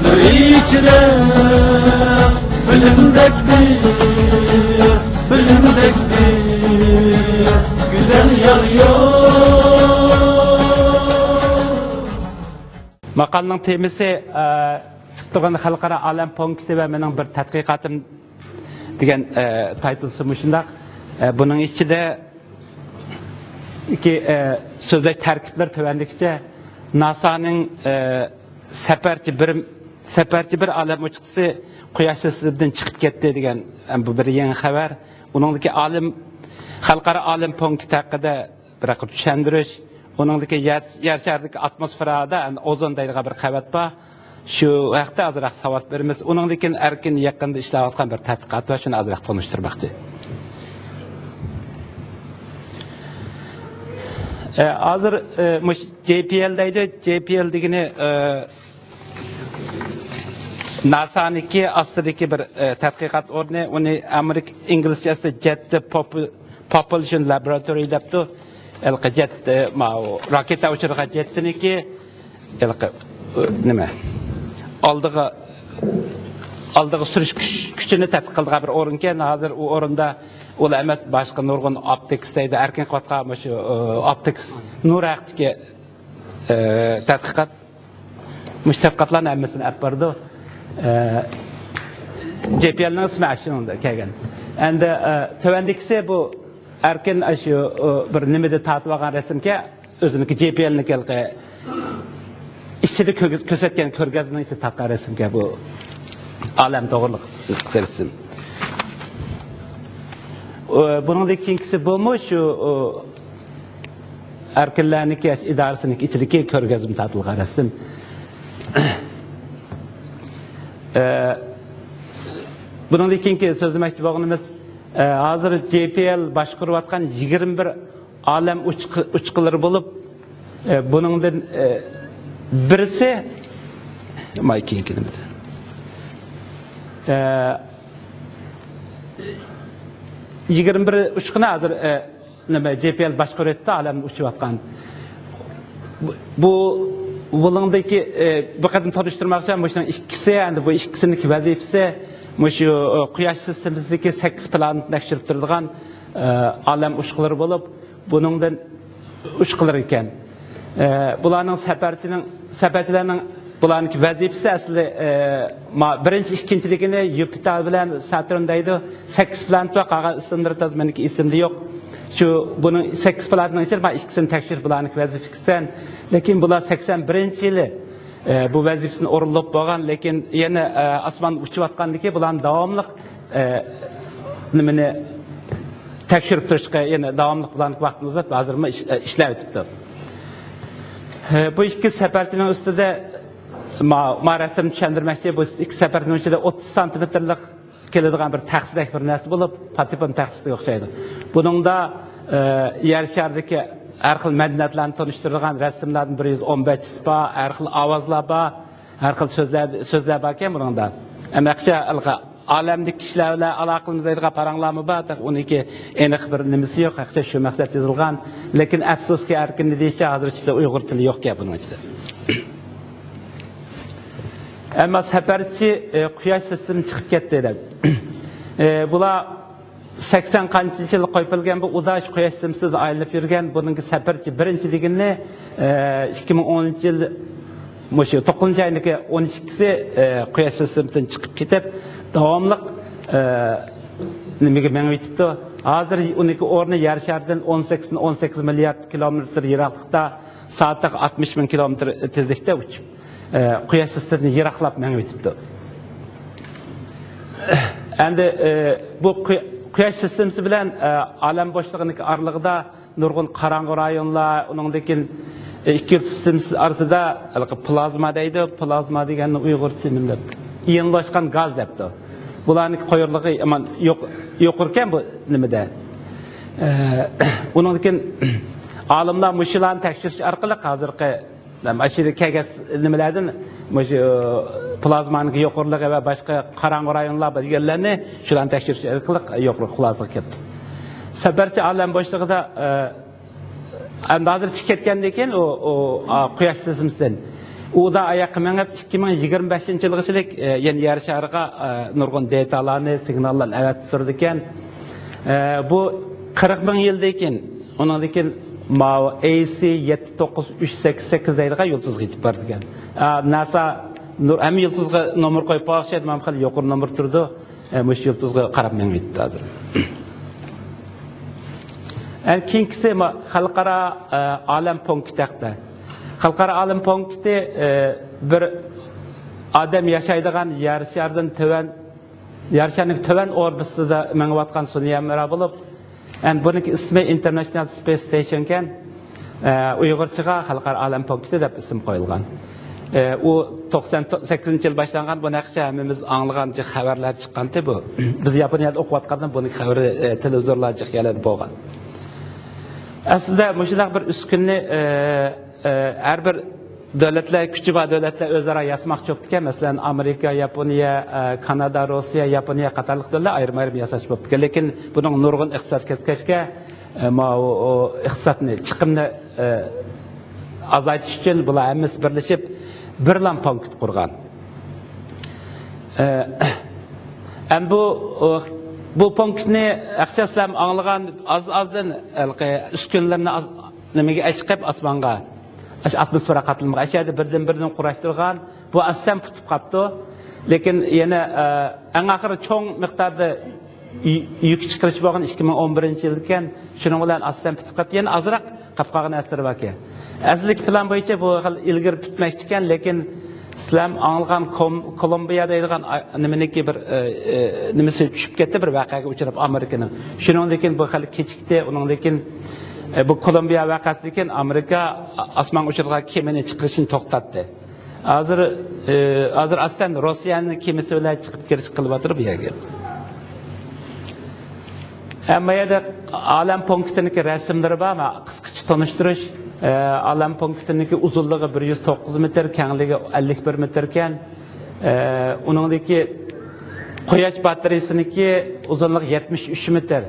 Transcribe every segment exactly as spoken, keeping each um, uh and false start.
نۇر ئىچىدە بىلىمدەك بىر، بىلىمدەك بىر گۈزەل يار يوق. ماقالىنىڭ تېمىسى، ئە، چىقىپ تۇرغان خەلقئارا ئالەم پونكىتى ۋە مېنىڭ بىر تەتقىقاتىم دېگەن، ئە، تايتىلسى مۇشۇنداق. ئە، بۇنىڭ ئىچىدە كى، ئە، سۆزلەش تەركىبلىرى تۆۋەندىكىچە. ناسانىڭ، ئە، سەپەرچى بىر، سەپەرچى بىر ئالەم ئۇچقۇچىسى قۇياش سىستېمىدىن چىقىپ كەتتى دېگەن، ئە، بۇ بىر يېڭى خەۋەر. ئۇنىڭدىكى ئالەم، خەلقئارا ئالەم پونكىتى ھەققىدە بىر چۈشەندۈرۈش. ئۇنىڭدىكى يەر، يەر شارىدىكى ئاتموسفېرادا ئوزون دەيدىغان بىر قەۋەت بار. شۇ ھەقتە ئازراق ساۋات بېرىمىز. ئۇنىڭدىن كېيىن ئەركىن يېقىندا ئىشلەۋاتقان بىر تەتقىقات بار، شۇنى ئازراق تونۇشتۇرماقچى. ئە، ھازىر، ئە، مۇش جې پى ئېل دەيدۇ. جې پى ئېل دېگىنى، ئە، ناسانىڭكى ئاستىدىكى بىر، ئە، تەتقىقات ئورنى. ئۇنى ئامېرىكا ئىنگلىزچە ئەسلى جېت پوپۇ-، پروپالشن لابوراتورى دەپتۇ. ھېلىقى جېت، ئە، ماۋۇ راكېتا ئۇچۇرىدىغان جېتنىڭكى ھېلىقى، ئە، نېمە، ئالدىغا، ئالدىغا سۈرۈش كۈچ-، كۈچىنى تەتقىق قىلىدىغان بىر ئورۇنكەن. ھازىر ئۇ ئورۇندا ئۇلا ئەمەس، باشقا نۇرغۇن ئاپتىكس دەيدۇ، ئەركىن قىلىۋاتقان مۇشۇ، ئە، ئاپتىكس نۇر ھەققىدىكى، ئە، تەتقىقات. مۇشۇ تەتقىقاتلارنىڭ ھەممىسىنى ئەپ بارىدۇ. ئە، جې پى ئېلنىڭ ئىسمى ئاشۇنىڭدا كەلگەن. ئەندى، ئە، تۆۋەندىكىسى بۇ ئەركىن ئاشۇ، ئۇ، بىر نېمىدە تارتىپ ئالغان رەسىمكەن، ئۆزىنىڭكى جې پى ئېلنىڭكى ھېلىقى ئىچىدە كۆرگۈز-، كۆرسەتكەن كۆرگەزمىنىڭ ئىچىدە تارتقان رەسىمكەن بۇ ئالەم توغرىلىق رەسىم. ئۇ، بۇنىڭدىن كېيىنكىسى بۇمۇ شۇ، ئۇ، ئەركىنلەرنىڭكى ئىدارىسىنىڭ ئىچىدىكى كۆرگەزمە تارتىلغان رەسىم. ئە، بۇنىڭدىن كېيىنكى سۆزلىمەكچى بولغىنىمىز، ئە، ھازىر جې پى ئېل باشقۇرۇۋاتقان يىگىرمە بىر ئالەم ئۇچقۇ-، ئۇچقۇلىرى بولۇپ، ئە، بۇنىڭدىن، ئە، بىرسى، ماي كېيىنكى نېمىدە؟ ئە، يىگىرمە بىر ئۇچقۇنى ھازىر، ئە، نېمە، جې پى ئېل باشقۇرۇۋېتىپتۇ، ئالەمدە ئۇچۇۋاتقان. بۇ، بۇ، بۇنىڭدىكى، ئە، بۇ قېتىم تونۇشتۇرماقچى، مۇشۇنىڭ ئىككىسى، ئەمدى بۇ ئىككىسىنىڭكى ۋەزىپىسى، مۇشۇ، ئە، قۇياش سىستېمىسىدىكى سەككىز پلانېتنى تەكشۈرۈپ تۇرىدىغان، ئە، ئالەم ئۇچقۇلىرى بولۇپ، بۇنىڭدىن ئۇچقۇلىرى ئىكەن. ئە، بۇلارنىڭ سەپەرچىنىڭ، سەپەرچىلەرنىڭ بۇلارنىڭكى ۋەزىپىسى ئەسلى، ئە، ما-، بىرىنچى، ئىككىنچىلىكىنى يۇپىتېر بىلەن ساتۇرن دەيدۇ. سەككىز پلانېت بار، قالغان ئىسىملىرى تازا مېنىڭكى ئېسىمدە يوق. شۇ بۇنىڭ سەككىز پلانېتنىڭ ئىچىدە ما ئىككىسىنى تەكشۈرۈش بۇلارنىڭكى ۋەزىپىسى ئىكەن. لېكىن بۇلار سەكسەن بىرىنچى يىلى، ئە، بۇ ۋەزىپىسىنى ئورۇنلاپ بولغان، لېكىن يەنە، ئە، ئاسماندا ئۇچۇۋاتقاندىكى بۇلارنى داۋاملىق، ئە، نېمىنى تەكشۈرۈپ تۇرۇشقا يەنە داۋاملىق بۇلارنىڭ ۋاقتىنى ئۇزارتىپ، ھازىرمۇ ئىش-، ئىشلەۋېتىپتۇ. ئە، بۇ ئىككى سەپەرچىنىڭ ئۈستىدە ما، ما رەسىمنى چۈشەندۈرمەكچى. بۇ ئىككى سەپەرچىنىڭ ئىچىدە ئوتتۇز سانتىمېتىرلىق كېلىدىغان بىر تەخسىدەك بىر نەرسە بولۇپ، پاتېفون تەخسىسىگە ئوخشايدۇ. بۇنىڭدا، ئە، يەر شارىدىكى ھەر خىل مەدەنىيەتلەرنى تونۇشتۇرىدىغان رەسىملەردىن بىر يۈز ئون بەش بار، ھەر خىل ئاۋازلار بار، ھەر خىل سۆزلەر، سۆزلەر باركەن بۇنىڭدا. ئەمما ئالەمدىكى كىشىلەر بىلەن ئالاقىلىرىمىز دەيدىغان پاراڭلارمۇ بار، تېخى ئۇنىڭكى ئېنىق بىر نېمىسى يوق، ھەقىچە شۇ مەقسەت يېزىلغان. لېكىن ئەپسۇسكى، ئەركىن دېيىشىچە، ھازىرچە ئۇيغۇر تىلى يوقكەن بۇنىڭ ئىچىدە. ئەمما سەپەرچى، ئى، قۇياش سىستېمىسى چىقىپ كەتتى دەپ. ئى، بۇلار سەكسەن قانچىنچى يىلى قويۇپ بەرگەن بۇ ئۇدا شۇ قۇياش سىستېمىسىدا ئايلىنىپ يۈرگەن. بۇنىڭكى سەپەرچى بىرىنچى دېگىنى، ئى، ئىككى مىڭ ئونىنچى يىل مۇشۇ توققۇزىنچى ئاينىڭكى ئون ئىككىسى، ئى، قۇياش سىستېمىسىدىن چىقىپ كېتىپ، داۋاملىق، ئى، نېمىگە مېڭىۋېتىپتۇ. ھازىر ئۇنىڭكى ئورنى يەر شارىدىن ئون سەككىز، ئون سەككىز مىليارد كىلومېتىر يىراقلىقتا، سائەتتە ئاتمىش مىڭ كىلومېتىر تېزلىكتە ئۇچۇپ، ئە، قۇياش سىستېمىسىدىن يىراقلاپ مېڭىۋېتىپتۇ. ئەمدى، ئە، بۇ قۇي-، قۇياش سىستېمىسى بىلەن، ئە، ئالەم بوشلۇقىنىڭكى ئارىلىقىدا نۇرغۇن قاراڭغۇ رايونلار، ئۇنىڭدىن كېيىن، ئە، ئىككى يۇلتۇز سىستېمىسى ئارىسىدا ھېلىقى پلازما دەيدۇ. پلازما دېگەننى ئۇيغۇرچە نېمە دەپتۇ؟ ئىئىنلاشقان گاز دەپتۇ. بۇلارنىڭكى قويۇقلۇقى يامان يۇق-، يۇقىرىكەن بۇ نېمىدە. ئە، ئۇنىڭدىن كېيىن ئالىملار مۇشۇلارنى تەكشۈرۈش ئارقىلىق ھازىرقى ماشىنا كەلگەس نېمىلەردىن مۇشۇ پلازمانىڭ يۇقىرىلىقى ۋە باشقا قاراڭغۇ رايونلار بار دېگەنلەرنى شۇلارنى تەكشۈرۈش ئارقىلىق يۇقىرى خۇلاسىگە كەپتۇ. سەپەرچى ئالەم بوشلۇقىدا، ئە، ئەمدى ھازىر چىقىپ كەتكەندىن كېيىن ئۇ، ئۇ، ئا، قۇياش سىستېمىسىدىن ئۇدا ئاياققا مېڭىپ، ئىككى مىڭ يىگىرمە بەشىنچى يىلغىچىلىك، ئە، يەنە يەر شارىغا، ئە، نۇرغۇن دېتاللارنى، سىگناللارنى ئەۋەتىپ تۇرىدىكەن. ئە، بۇ قىرىق مىڭ يىلدىن كېيىن، ئۇنىڭدىن كېيىن ماۋۇ ئەي سى يەتتە توققۇز ئۈچ سەككىز سەككىز دەيدىغان يۇلتۇزغا يېتىپ بارىدىكەن. ئا، ناسا نۇر-، ھەممە يۇلتۇزغا نومۇر قويۇپ قويغان ئوخشايدۇ، مانا خېلى يۇقىرى نومۇر تۇرىدۇ. ئە، مۇشۇ يۇلتۇزغا قاراپ مېڭىۋېتىپتۇ ھازىر. ئەنە كېيىنكىسى ما-، خەلقئارا، ئە، ئالەم پونكىتى ھەققىدە. خەلقئارا ئالەم پونكىتى، ئە، بىر ئادەم ياشايدىغان يەر شارىدىن تۆۋەن، يەر شارىنىڭ تۆۋەن ئوربىتىسىدا مېڭىۋاتقان سۇنئىي ھەمراھ بولۇپ، ئەنە بۇنىڭكى ئىسمى ئىنتېرناشنال سپېيس ستېيشنكەن. ئە، ئۇيغۇرچىغا خەلقئارا ئالەم پونكىتى دەپ ئىسىم قويۇلغان. ئە، ئۇ توقسان سەككىزىنچى يىل باشلانغان، بۇ نەقىشە ھەممىمىز ئاڭلىغان جىق خەۋەرلەر چىققانتى بۇ. بىز ياپونىيەدە ئوقۇۋاتقاندا بۇنىڭ خەۋىرى، ئە، تېلېۋىزورلار جىق يەرلەردە بولغان. ئەسلىدە مۇشۇنداق بىر ئۈسكۈنىنى، ئە، ئە، ھەر بىر دۆلەتلەر، كۈچى بار دۆلەتلەر ئۆزئارا ياسىماقچى بوپتىكەن. مەسىلەن، ئامېرىكا، ياپونىيە، ئە، كانادا، روسىيە، ياپونىيە قاتارلىق دۆلەتلەر ئايرىم-ئايرىم ياساش بوپتىكەن. لېكىن بۇنىڭ نۇرغۇن ئىقتىساد كەتكەچكە، ئە، ماۋۇ، ئۇ، ئىقتىسادنى، چىقىمنى، ئە، ئازايتىش ئۈچۈن بۇلار ھەممىسى بىرلىشىپ بىرلا پونكىت قۇرغان. ئە، ئەمدى بۇ، ئۇ، بۇ پونكىتنى ئەخچەسلەم ئاڭلىغان ئاز-ئازدىن ھېلىقى ئۈسكۈنىلەرنى ئاز-، نېمىگە ئەچىقىپ ئاسمانغا، ئاشۇ ئاتموسفېرا قاتلىمىغا، ئەشەدە بىردىن-بىردىن قۇراشتۇرغان، بۇ ئاساسەن پۈتۈپ قاپتۇ. لېكىن يەنە، ئە، ئەڭ ئاخىرى چوڭ مىقداردا يۈ-، يۈك چىقىرىش بولغان ئىككى مىڭ ئون بىرىنچى يىلكەن، شۇنىڭ بىلەن ئاساسەن پۈتۈپ قاپتۇ. يەنە ئازراق قاپ قالغان ئەسلىرى باركەن. ئەسلىدىكى پىلان بويىچە بۇ خىل ئىلگىرى پۈتمەكچىكەن، لېكىن سىلەر ئاڭلىغان كوم-، كولومبىيا دەيدىغان ئا-، نېمىنىڭكى بىر، ئە، ئە، نېمىسى چۈشۈپ كەتتى، بىر ۋەقەگە ئۇچراپ ئامېرىكىنىڭ. شۇنىڭدىن كېيىن بۇ خېلى كېچىكتى. ئۇنىڭدىن كېيىن، ئە، بۇ كولومبىيە ۋەقەسىدىن كېيىن ئامېرىكا ئاسمانغا ئۇچۇرغان كېمىنى چىقىرىشنى توختاتتى. ھازىر، ئى، ھازىر ئاساسەن روسىيەنىڭ كېمىسى بىلەن چىقىپ كىرىش قىلىۋاتىدۇ بۇ يەرگە. ھەممە يەردە ئالەم پونكىتىنىڭكى رەسىملىرى بار، مانا قىسقىچە تونۇشتۇرۇش. ئى، ئالەم پونكىتىنىڭكى ئۇزۇنلۇقى بىر يۈز توققۇز مېتىر، كەڭلىكى ئەللىك بىر مېتىر ئىكەن. ئى، ئۇنىڭدىكى قۇياش باتىرىيىسىنىڭكى ئۇزۇنلۇقى يەتمىش ئۈچ مېتىر.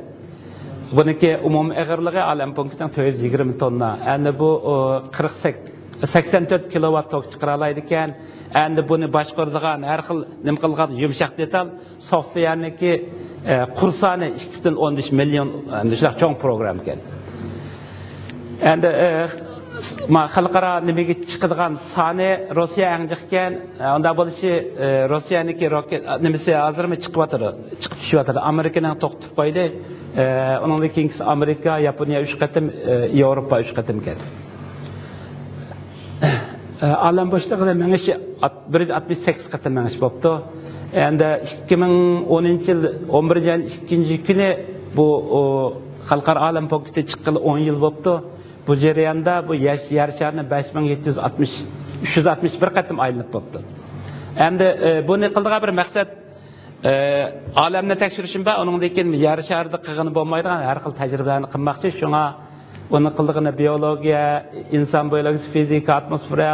بۇنىڭكى ئومۇمىي ئېغىرلىقى ئالەم پونكىتىنىڭ تۆت يۈز يىگىرمە توننا. ئەمدى بۇ، ئۇ، قىرىق سەككىز، سەكسەن تۆت كىلوۋات توك چىقىرالايدىكەن. ئەمدى بۇنى باشقۇرىدىغان، ھەر خىل نېمە قىلغان يۇمشاق دېتال سوفتۋېرنىڭكى، ئە، قۇر سانى ئىككى پۈتۈن ئوندىن ئۈچ مىليون، ئەمدى شۇنداق چوڭ پروگراممىكەن. ئەمدى، ئە، ما-، خەلقئارا نېمىگە چىقىدىغان سانى روسىيە ئەڭ جىقكەن. ئە، ئۇنداق بولۇشى، ئە، روسىيەنىڭكى روكېت، ئە، نېمىسى ھازىرمۇ چىقىۋاتىدۇ، چىقىپ چۈشۈۋاتىدۇ. ئامېرىكىنىڭ توختىتىپ قويدى. ئە، ئۇنىڭدىن كېيىنكىسى ئامېرىكا، ياپونىيە ئۈچ قېتىم، ئە، ياۋروپا ئۈچ قېتىمكەن. ئە، ئالەم بوشلۇقىدا مېڭىشى ئات-، بىر يۈز ئاتمىش سەككىز قېتىم مېڭىش بوپتۇ. ئەمدى ئىككى مىڭ ئونىنچى يىل، ئون بىرىنچى ئاينىڭ ئىككىنچى كۈنى بۇ، ئۇ، خەلقئارا ئالەم پونكىتى چىققىلى ئون يىل بوپتۇ. بۇ جەرياندا بۇ يەر، يەر شارىنى بەش مىڭ يەتتە يۈز ئاتمىش، ئۈچ يۈز ئاتمىش بىر قېتىم ئايلىنىپ بوپتۇ. ئەمدى، ئە، بۇنى قىلىدىغان بىر مەقسەت، ئە، ئالەمنى تەكشۈرۈشۈم بار، ئۇنىڭدىن كېيىن يەر شارىدا قىلغىلى بولمايدىغان ھەر خىل تەجرىبىلەرنى قىلماقچى. شۇڭا ئۇنى قىلىدىغىنى بىئولوگىيە، ئىنسان بىئولوگىيىسى، فىزىكا، ئاتموسفېرا،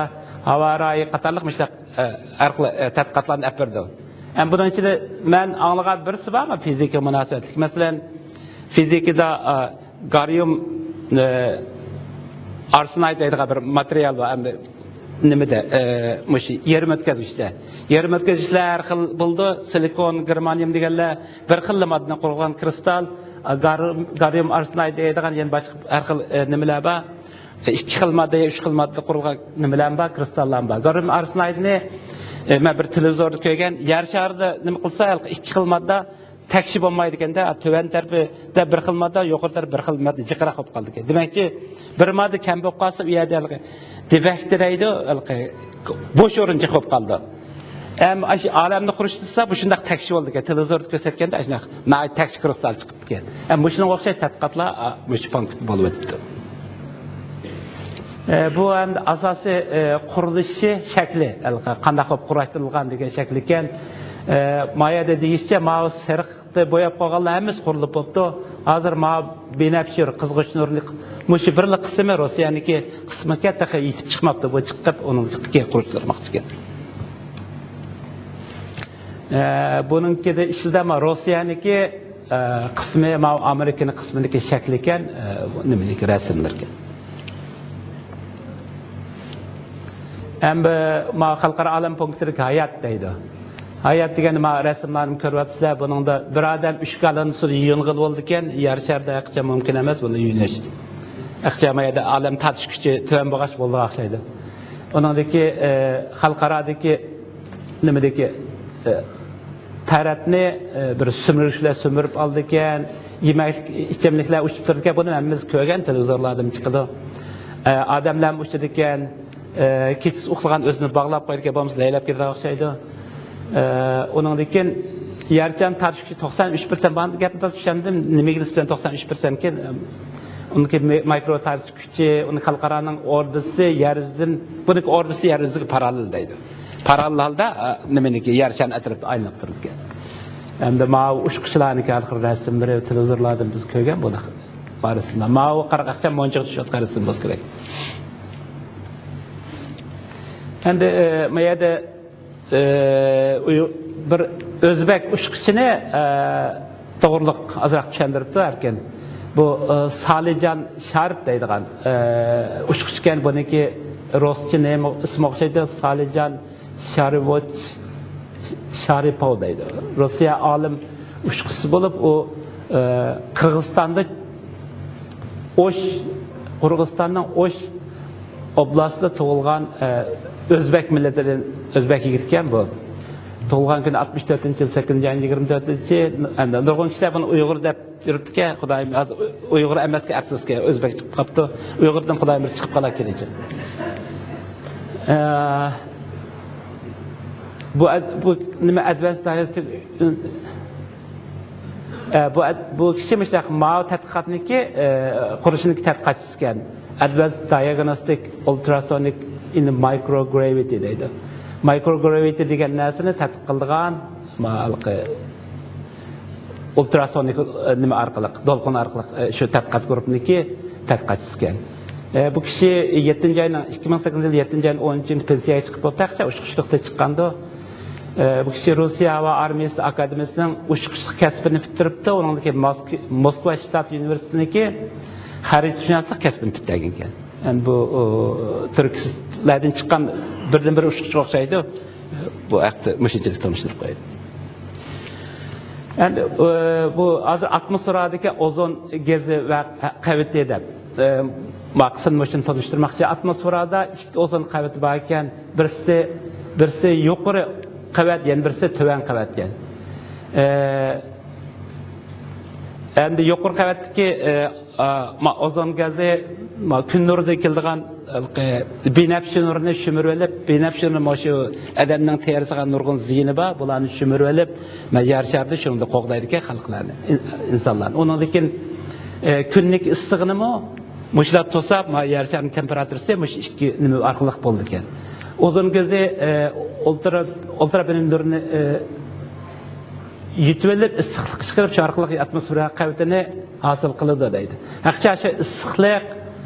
ھاۋا رايى قاتارلىق مۇشۇنداق، ئە، ھەر خىل، ئە، تەتقىقاتلارنى ئەپ بېرىدۇ. ئەمما بۇنىڭ ئىچىدە مەن ئاڭلىغان بىرسى بارمۇ فىزىكىغا مۇناسىۋەتلىك؟ مەسىلەن، فىزىكىدا، ئە، گاريۇم، ئە، ئارسېنايد دەيدىغان بىر ماتېرىيال بار، ئەمدى نېمىدە، ئە، مۇشۇ يېرىم ئۆتكەزگۈچلەر. يېرىم ئۆتكەزگۈچلەر ھەر خىل بولىدۇ، سىلىكون، گېرمانىيۇم دېگەنلەر بىر خىللا ماددىدىن قۇرۇلغان كىرىستال، ئە، گاريۇم، گاريۇم ئارسېنايد دەيدىغان يەنە باشقا ھەر خىل، ئە، نېمىلەر بار. ئە، ئىككى خىل ماددا يا ئۈچ خىل ماددا قۇرۇلغان نېمىلەرمۇ بار، كىرىستاللارمۇ بار. گاريۇم ئارسېنايدنى، ئە، مەن بىر تېلېۋىزوردا كۆرگەن، يەر شارىدا نېمە قىلسا، ھېلىقى ئىككى خىل ماددا تەكشى بولمايدىكەن-دە، تۆۋەن تەرىپىدە بىر خىل ماددا، يۇقىرى تەرىپى بىر خىل ماددا جىقراق بولۇپ قالىدىكەن. دېمەكچى، بىر ماددا كەم بولۇپ قالسا، ئۇ يەردە ھېلىقى دېفەكت دەيدۇ، ھېلىقى بوش ئورۇن جىق بولۇپ قالىدۇ. ھەم ئاشۇ ئالەمنى قۇرۇشتۇرسا، بۇ شۇنداق تەكشى بولىدىكەن. تېلېۋىزوردا كۆرسەتكەندە، ئاشۇنداق ناھايىتى تەكشى كىرىستال چىقىپتىكەن. ھەم مۇشۇنىڭغا ئوخشاش تەتقىقاتلار، ئا، مۇشۇ پونكىتتا بولۇۋېتىپتۇ. ئە، بۇ ئەمدى ئاساسىي، ئە، قۇرۇلۇشى شەكلى، ھېلىقى قانداق قىلىپ قۇراشتۇرۇلغان دېگەن شەكلىكەن. ئە، ما يەردە دېيىشىچە، ماۋۇ سېرىق بوياپ قويغانلار ھەممىسى قۇرۇلۇپ بوپتۇ. ھازىر ما بىنەپشە قىزغۇچ نۇرلۇق مۇشۇ بىرلا قىسمى روسىيەنىڭكى قىسمىكەن، تېخى يېتىپ چىقماپتۇ. بۇ چىقىپ ئۇنىڭكى قۇرۇشتۇرماقچىكەن. ئە، بۇنىڭكىدە ئىچىدە ما روسىيەنىڭكى، ئە، قىسمى، ما ئامېرىكىنىڭ قىسمىدىكى شەكلىكەن، ئە، نېمىنىڭكى رەسىملىرىكەن. ھەم بۇ ما خەلقئارا ئالەم پونكىتىدىكى ھايات دەيدۇ. ھايات دېگەندە ما رەسىملەرنى كۆرۈۋاتىسىلەر، بۇنىڭدا بىر ئادەم ئۈچ گاللون سۇ يۇيۇنغىلى بولىدىكەن، يەر شارىدا ھەقىچە مۇمكىن ئەمەس بۇنى يۇيۇنۇش. ھەقىچە ما يەردە ئالەم تارتىش كۈچى تۆۋەن بولغاچ بولىدىغان ئوخشايدۇ. ئۇنىڭدىكى، ئە، خەلقئارادىكى نېمىدىكى، ئە، تەرەتنى، ئە، بىر سۈمۈرگۈچلەر سۈمۈرۈپ ئالىدىكەن، يېمەكلىك، ئىچىملىكلەر ئۇچۇپ تۇرىدىكەن، بۇنى ھەممىمىز كۆرگەن، تېلېۋىزورلاردىن چىقىدۇ. ئە، ئادەملەرمۇ ئۇچىدىكەن، ئە، كېچىسى ئۇخلىغان ئۆزىنى باغلاپ قويىدىكەن، بولمىسا لەيلەپ كېتىدىغان ئوخشايدۇ. ئە، ئۇنىڭدىن كېيىن يەرچان تارتىش كۈچى توقسان ئۈچ پىرسەنت، بار گەپنى توغرا چۈشەندىم، نېمىگە نىسبەتەن توقسان ئۈچ پىرسەنتكىن؟ ئۇنىڭكى مې-، مايكرو تارتىش كۈچى، ئۇنى خەلقئارانىڭ ئوربىتىسى يەر يۈزىدىن، بۇنىڭكى ئوربىتىسى يەر يۈزىگە پاراللېل دەيدۇ. پاراللېل ھالدا، ئە، نېمىنىڭكى، يەر شارىنىڭ ئەتراپىدا ئايلىنىپ تۇرىدىكەن. ئەمدى ماۋۇ ئۇچقۇچىلارنىڭكى ھەر خىل رەسىملىرى تېلېۋىزورلاردىن بىز كۆرگەن بۇ رەسىملەر. ماۋۇ قارا ئەخچەم مونچىغا چۈشۈۋاتقان رەسىم بولسا كېرەك. ئەمدى، ئە، ما يەردە، ئە، ئۇيغ-، بىر ئۆزبەك ئۇچقۇچىنى، ئە، توغرىلىق ئازراق چۈشەندۈرۈپتۇ ئەركىن. بۇ، ئە، سالىجان شارىپ دەيدىغان، ئە، ئۇچقۇچىكەن. بۇنىڭكى رۇسچە نېمە ئىسمى ئوخشايدۇ؟ سالىجان شارىۋوچ شارىپوۋ دەيدۇ. رۇسىيە ئالىم ئۇچقۇچىسى بولۇپ، ئۇ، ئە، قىرغىزىستاندا ئوش، قىرغىزىستاننىڭ ئوش ئوبلاستىدا تۇغۇلغان، ئە، ئۆزبەك مىللىتىدىن ئۆزبەك يىگىت ئىكەن بۇ. تۇغۇلغان كۈنى ئاتمىش تۆتىنچى يىل، سەككىزىنچى ئاينىڭ يىگىرمە تۆتىنچى. ئەمدى نۇرغۇن كىشىلەر بۇنى ئۇيغۇر دەپ يۈرۈپتىكەن، خۇدايىم، ھازىر ئۇيغۇر ئەمەسكەن، ئەپسۇسكى، ئۆزبەك چىقىپ قاپتۇ. ئۇيغۇردىن خۇدايىم بىر چىقىپ قالا كېلىچە. ئە، بۇ ئەد-، بۇ نېمە، ئەدۋانس دايرېكتىك، ئە، بۇ ئەد-، بۇ كىشى مۇشۇنداق ماۋۇ تەتقىقاتنىكى، ئە، قۇرۇلۇشىنىڭكى تەتقىقاتچىسى ئىكەن. Advanced Diagnostic Ultrasonic in Microgravity دەيدۇ. مايكروگرافىيە دېگەن نەرسىنى تەتقىق قىلىدىغان، ما، ھېلىقى ئۇلتراسونىك، ئە، نېمە ئارقىلىق، دولقۇن ئارقىلىق، ئە، شۇ تەتقىقات گۇرۇپپىنىڭكى تەتقىقاتچىسى ئىكەن. ئە، بۇ كىشى يەتتىنچى ئاينىڭ، ئىككى مىڭ سەككىزىنچى يىل يەتتىنچى ئاينىڭ ئون ئۈچىنچى پېنسىيەگە چىقىپ بولۇپتۇ، تېخىچە ئۇچقۇچلۇقتا چىققاندۇ. ئە، بۇ كىشى روسىيە ھاۋا ئارمىيەسى ئاكادېمىيەسىنىڭ ئۇچقۇچلۇق كەسپىنى پۈتتۈرۈپتۇ، ئۇنىڭدىن كېيىن ماسك-، موسكۋا شتات ئۇنىۋېرسىتېتىنىڭكى خەرىتىشۇناسلىق كەسپىنى پۈتتۈرگەن ئىكەن. يەنى بۇ، ئۇ، تۈركلەردىن چىققان بىردىنبىر ئۇچقۇچىغا ئوخشايدۇ. بۇ ھەقتە مۇشۇنچىلىك تونۇشتۇرۇپ قويايلى. ئەمدى، ئۇ، بۇ ھازىر ئاتموسفېرادىكى ئوزون گېزى ۋە قەۋىتى دەپ، ئە، ما قىسىمنى مۇشۇنى تونۇشتۇرماقچى. ئاتموسفېرادا ئىككى ئوزون قەۋىتى بار ئىكەن. بىرسى، بىرسى يۇقىرى قەۋەت، يەنە بىرسى تۆۋەن قەۋەت ئىكەن. ئە، ئەمدى يۇقىرى قەۋەتتىكى، ئە، ئا، ما ئوزون گازى، ما كۈن نۇرىدىن كېلىدىغان، ھېلىقى بىنەپشە نۇرىنى شۈمۈرۈۋېلىپ، بىنەپشە نۇرى مۇشۇ ئادەمنىڭ تېرىسىغا نۇرغۇن زىيىنى بار، بۇلارنى شۈمۈرۈۋېلىپ، ما يەر شارىدا شۇنىڭدا قوغدايدىكەن خەلقلەرنى، ئىن-، ئىنسانلارنى. ئۇنىڭدىن كېيىن، ئە، كۈنلۈك ئىسسىقنىمۇ مۇشۇلار توساپ، ما يەر شارىنىڭ تېمپېراتۇرىسى مۇشۇ ئىككى نېمە ئارقىلىق بولىدىكەن. ئوزون گازى، ئە، ئۇلترا، ئۇلترا بىنەپشە نۇرىنى، ئە، يۇتۇۋېلىپ، ئىسسىقلىق چىقىرىپ، شۇ ئارقىلىق ئاتموسفېرا قەۋىتىنى ھاسىل قىلىدۇ دەيدۇ. ھەقىچە شۇ ئىسسىقلىق،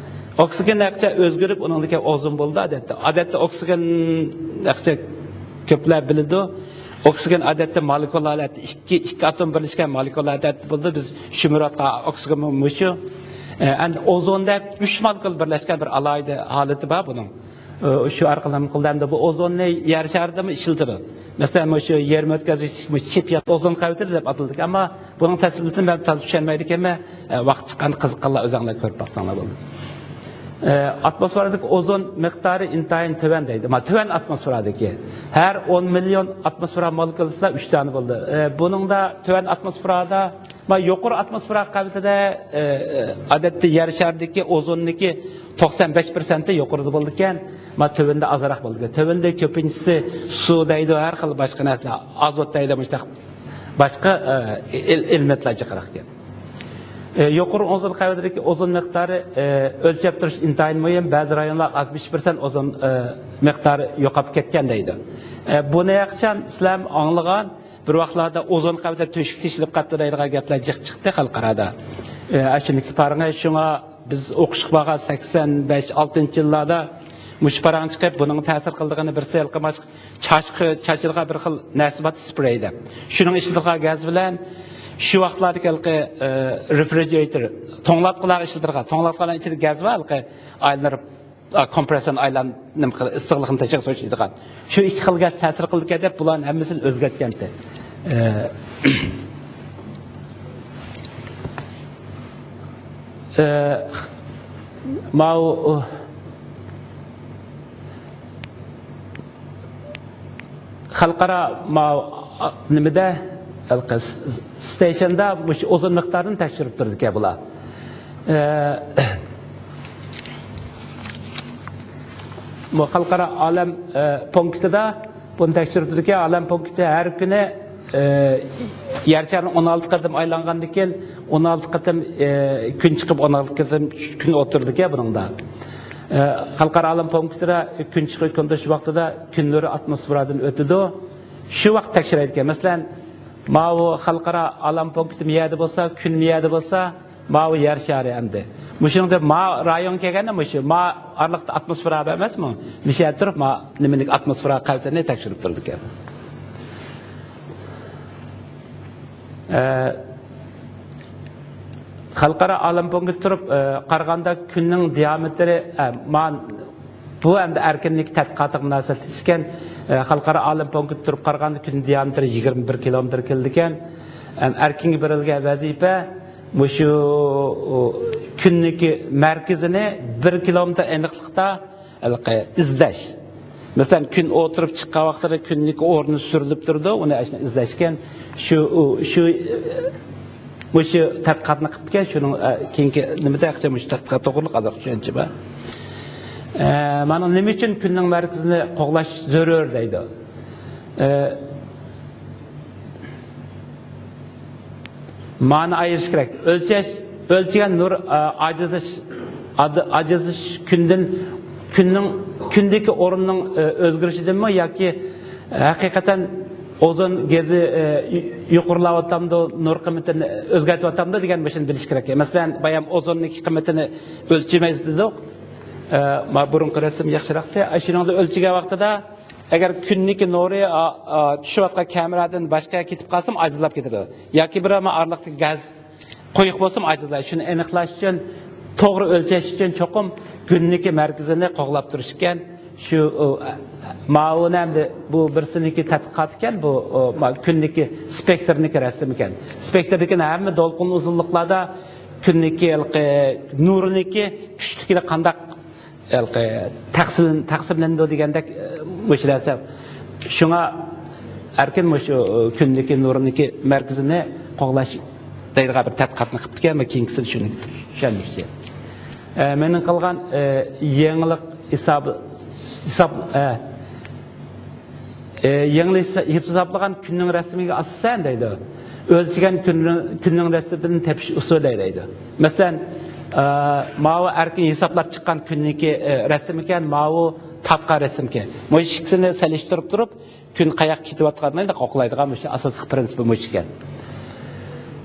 ئوكسىگېن ھەقىچە ئۆزگىرىپ، ئۇنىڭدىكى ئوزون بولىدۇ ئادەتتە. ئادەتتە ئوكسىگېن ھەقىچە كۆپلەر بىلىدۇ. ئوكسىگېن ئادەتتە مولېكۇلا ھالەتتە ئىككى، ئىككى ئاتوم بىرلەشكەن مولېكۇلا ھالەتتە بولىدۇ. بىز شۈمۈرۈۋاتقان ئوكسىگېنمۇ مۇشۇ. ئە، ئەمدى ئوزوندا ئۈچ مولېكۇلا بىرلەشكەن بىر ئالاھىدە ھالىتى بار بۇنىڭ. ئۇ، شۇ ئارقىلىق نېمە قىلدى؟ ئەمدى بۇ ئوزوننى يەر شارىدىمۇ ئىشلىتىدۇ. مەسىلەن، مۇشۇ يېرىم ئۆتكەزگۈچ، مۇشۇ چىپ يا ئوزون قەۋىتى دەپ ئاتىلىدۇ. ئەمما بۇنىڭ تەپسىلىيىتىنى مەن تازا چۈشەنمەيدىكەنمەن. ئە، ۋاقىت چىققاندا قىزىققانلار ئۆزۈڭلار كۆرۈپ باقساڭلار بولىدۇ. ئە، ئاتموسفېرادىكى ئوزون مىقدارى ئىنتايىن تۆۋەن دەيدۇ. ما، تۆۋەن ئاتموسفېرادىكى. ھەر ئون مىليون ئاتموسفېرا مولېكۇلىسىدا ئۈچ دانە بولىدۇ. ئە، بۇنىڭدا تۆۋەن ئاتموسفېرادا، ما، يۇقىرى ئاتموسفېرا قەۋىتىدە، ئە، ئە، ئادەتتە يەر شارىدىكى ئوزوننىڭكى توقسان بەش پىرسەنتى يۇقىرىدا بولىدىكەن، ما، تۆۋەندە ئازراق بولىدىكەن. تۆۋەندە كۆپىنچىسى سۇ دەيدۇ، ھەر خىل باشقا نەرسىلەر، ئازوت دەيدۇ، مۇشۇنداق باشقا، ئە، ئېل-، ئېلېمېنتلار جىقراق ئىكەن. ئە، يۇقىرى ئوزون قەۋىتىدىكى ئوزون مىقدارى، ئە، ئۆلچەپ تۇرۇش ئىنتايىن مۇھىم. بەزى رايونلار ئاتمىش پىرسەنت ئوزون، ئە، مىقدارى يوقاپ كەتكەن دەيدۇ. ئە، بۇنى ھەقىچان سىلەرمۇ ئاڭلىغان، بىر ۋاقىتلاردا ئوزون قەۋىتى تۆشۈك تېشىلىپ قاپتۇ دەيدىغان گەپلەر جىق چىقتى خەلقئارادا. ئە، ئاشۇنىڭكى پارىڭى شۇڭا بىز ئوقۇشقا بارغان سەكسەن بەش، ئالتىنچى يىللاردا مۇشۇ پاراڭ چىقىپ، بۇنىڭ تەسىر قىلىدىغىنى بىرسى ھېلىقى ماش-، چاچقا چاچىدىغان بىر خىل نەرسە بار، سپرېي دەپ. شۇنىڭ ئىچىدىغان گاز بىلەن شۇ ۋاقىتلاردىكى ھېلىقى، ئە، رېفرىجېرېتور، توڭلاتقۇلارغا ئىشلىتىدىغان، توڭلاتقۇلارنىڭ ئىچىدە گاز بار، ھېلىقى ئايلىنىپ ئا، كومپرېسسورنى ئايلان-، نېمە قىل-، ئىسسىقلىقنى تەشۋىق قىلىدىغان. شۇ ئىككى خىل گاز تەسىر قىلىدىكەن دەپ، بۇلارنى ھەممىسىنى ئۆزگەرتكەنتى. ئە، ئە، ماۋۇ، خەلقئارا ما-، نېمىدە، ھېلىقى س-، ستېيشندا مۇشۇ ئوزون مىقدارىنى تەكشۈرۈپ تۇرىدىكەن بۇلار. ئە، بۇ خەلقئارا ئالەم، ئە، پونكىتىدا بۇنى تەكشۈرۈپ تۇرىدىكەن. ئالەم پونكىتى ھەر كۈنى، ئە، يەر شارىنى ئون ئالتە قېتىم ئايلانغاندىن كېيىن، ئون ئالتە قېتىم، ئە، كۈن چىقىپ، ئون ئالتە قېتىم كۈن ئولتۇرىدىكەن بۇنىڭدا. ئە، خەلقئارا ئالەم پونكىتىدا كۈن چىقىپ كۈن تۇرۇش ۋاقتىدا كۈن نۇرى ئاتموسفېرادىن ئۆتىدۇ. شۇ ۋاقىت تەكشۈرەيدىكەن. مەسىلەن، ماۋۇ خەلقئارا ئالەم پونكىتى مۇ يەردە بولسا، كۈن مۇ يەردە بولسا، ماۋۇ يەر شارى ئەمدى. مۇشۇنىڭدا ما رايون كەلگەندە مۇشۇ، ما ئارىلىقتا ئاتموسفېرا بار ئەمەسمۇ؟ مۇشۇ يەردە تۇرۇپ ما نېمىنىڭ ئاتموسفېرا قەۋىتىنى تەكشۈرۈپ تۇرىدىكەن. ئە، خەلقئارا ئالەم پونكىتى تۇرۇپ، ئە، قارىغاندا كۈننىڭ دىئامېتىرى، ئە، ما-، بۇ ئەمدى ئەركىنلىك تەتقىقاتىغا مۇناسىۋەتلىك ئىكەن. ئە، خەلقئارا ئالەم پونكىتى تۇرۇپ قارىغاندا كۈن دىئامېتىرى يىگىرمە بىر كىلومېتىر كېلىدىكەن. ئەم، ئەركىنگە بېرىلگەن ۋەزىپە مۇشۇ، ئۇ، كۈننىكى مەركىزىنى بىر كىلومېتىر ئېنىقلىقتا ھېلىقى ئىزدەش. مەسىلەن، كۈن ئولتۇرۇپ چىققان ۋاقتىدا كۈننىكى ئورنى سۈرۈلۈپ تۇرىدۇ، ئۇنى ئاشۇنداق ئىزدەشكەن. شۇ، ئۇ، شۇ، مۇشۇ تەتقىقاتنى قىپتىكەن، شۇنىڭ، ئە، كېيىنكى نېمىدە ئەخچە مۇشۇ تەتقىقات توغرىلىق ئازراق چۈشەنچە بار. ئە، مانا نېمە ئۈچۈن كۈننىڭ مەركىزىنى قوغلاش زۆرۈر دەيدۇ. ئە، مانى ئايرىش كېرەك. ئۆلچەش، ئۆلچىگەن نۇر، ئا، ئاجىزلىشىش، ئاد-، ئاجىزلىشىش كۈندىن، كۈننىڭ، كۈندىكى ئورۇننىڭ، ئە، ئۆزگىرىشىدىنمۇ ياكى ھەقىقەتەن ئوزون گېزى، ئە، يۇ-، يۇقىرىلاۋاتامدۇ، نۇر قىممىتىنى ئۆزگەرتىۋاتامدۇ دېگەن مۇشۇنى بىلىش كېرەك. مەسىلەن، بايام ئوزوننىكى قىممىتىنى ئۆلچىمەيسىز دېدۇق. ئە، ما بۇرۇنقى رەسىم ياخشىراقتى. ئە، شۇنىڭدا ئۆلچىگەن ۋاقتىدا ئەگەر كۈننىكى نۇرى، ئا، ئا، چۈشۈۋاتقان كامېرادىن باشقا يەرگە كېتىپ قالسىمۇ ئاجىزلاپ كېتىدۇ. ياكى بىر ئارىلىقتىكى گاز قويۇق بولسىمۇ ئاجىزلايدۇ. شۇنى ئېنىقلاش ئۈچۈن، توغرا ئۆلچەش ئۈچۈن چوقۇم كۈننىكى مەركىزىنى قوغلاپ تۇرۇش ئىكەن. شۇ، ئۇ، ماۋۇنى ئەمدى بۇ بىرسىنىكى تەتقىقات ئىكەن، بۇ، ئۇ، ما-، كۈننىكى سپېكتىرنىكى رەسىم ئىكەن. سپېكتىردىكى ھەممە دولقۇن ئۇزۇنلۇقلاردا كۈننىكى ھېلىقى نۇرنىكى كۈچلۈكىنى قانداق ھېلىقى تەقسىم-، تەقسىملىنىدۇ دېگەندەك، ئە، مۇشۇ نەرسە. شۇڭا ئەركىن مۇشۇ، ئە، كۈندىكى نۇرنىكى مەركىزىنى قوغلاش دەيدىغان بىر تەتقىقاتنى قىپتىكەن ۋە كېيىنكىسىنى شۇنى چۈشەندۈرسە. ئە، مېنىڭ قىلغان، ئە، يېڭىلىق ھېسابى، ھېساب، ئە، ئى، يېڭى ھېسابلىغان كۈننىڭ رەسىمىگە ئاساسەن دەيدۇ. ئۆلچىگەن كۈننىڭ، كۈننىڭ رەسىمىنى تېپىش ئۇسۇلى دەيدۇ. مەسىلەن، ئى، ماۋۇ ئەركىن ھېسابلاپ چىققان كۈننىكى، ئى، رەسىمىكەن، ماۋۇ تارتقان رەسىمكەن. مۇشۇ ئىككىسىنى سېلىشتۇرۇپ تۇرۇپ، كۈن قاياققا كېتىۋاتقانلىقىنى قوغلايدىغان مۇشۇ ئاساسلىق پىرىنسىپى مۇشۇكەن.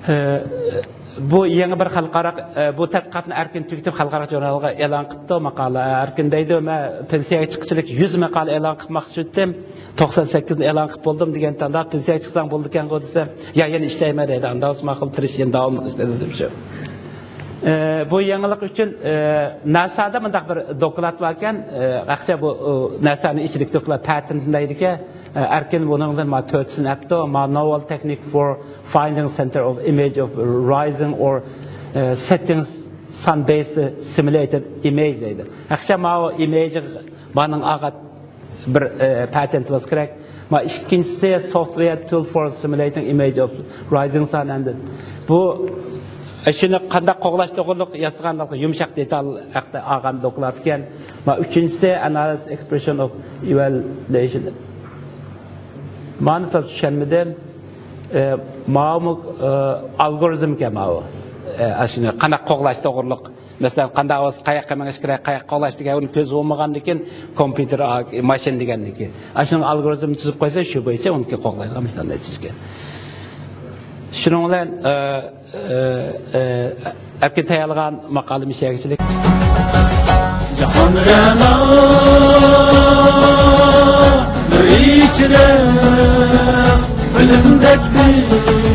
ئى، بۇ يېڭى بىر خەلقئارا، ئە، بۇ تەتقىقاتنى ئەركىن تۈگىتىپ، خەلقئارا ژۇرنالغا ئېلان قىپتۇ ماقالە. ئەركىن دەيدۇ، مەن پېنسىيەگە چىققۇچىلىك يۈز ماقالە ئېلان قىلماقچى ئىدىم، توقسان سەككىزنى ئېلان قىلىپ بولدۇم دېگەندە، ئاندىن پېنسىيەگە چىقساڭ بولىدىكەنغۇ دېسەم، يا، يەنە ئىشلەيمەن دەيدۇ. ئاندا بولسا ماقۇل، تىرىش، يەنە داۋاملىق ئىشلە دېدىم شۇ. ئە، بۇ يېڭىلىق ئۈچۈن، ئە، ناسادا مۇنداق بىر دوكلات باركەن، ئە، ئەخچە بۇ، ئۇ، ناسانىڭ ئىچىدىكى دوكلات، پاتېنت دەيدىكەن. ئەركىن بۇنىڭدىن ما تۆتىسىنى ئەپتۇ، ما novel technique for finding center of image of rising or، ئە، setting sun based simulated image دەيدۇ. ئەخچە ماۋۇ ئىمېج مانىڭ ئاغا بىر، ئە، پاتېنت بولسا كېرەك. ما ئىككىنچىسى software tool for simulating image of rising sun and بۇ شۇنى قانداق قوغلاش توغرۇلۇق ياسىغان يۇمشاق دېتال ھەققىدە ئالغان دوكلات ئىكەن. ما ئۈچىنچىسى analysis expression of evaluation. مانى تازا چۈشەنمىدىم. ئە، ماۋۇمۇ، ئە، ئالگورىزمكەن ماۋۇ. ئە، ئاشۇنى قانداق قوغلاش توغرۇلۇق. مەسىلەن، قانداق بولسا قاياققا مېڭىش كېرەك، قاياققا قوغلاش دېگەن ئۇنى كۆزى بولمىغاندىكىن كومپيۇتېر، ئا، ماشىنا دېگەندىكى. ئاشۇنىڭ ئالگورىزمىنى تۈزۈپ قويسا، شۇ بويىچە ئۇنىڭكى قوغلايدىغان مۇشۇنداق نەتىجىگە. شۇنىڭ بىلەن، ئە، ئە، ئە، ئەركىن تەييارلىغان ماقالىمىز شۇ يەرگىچىلىك. جاھان رەنا نۇرى ئىچىدە بىلىمدەك بىر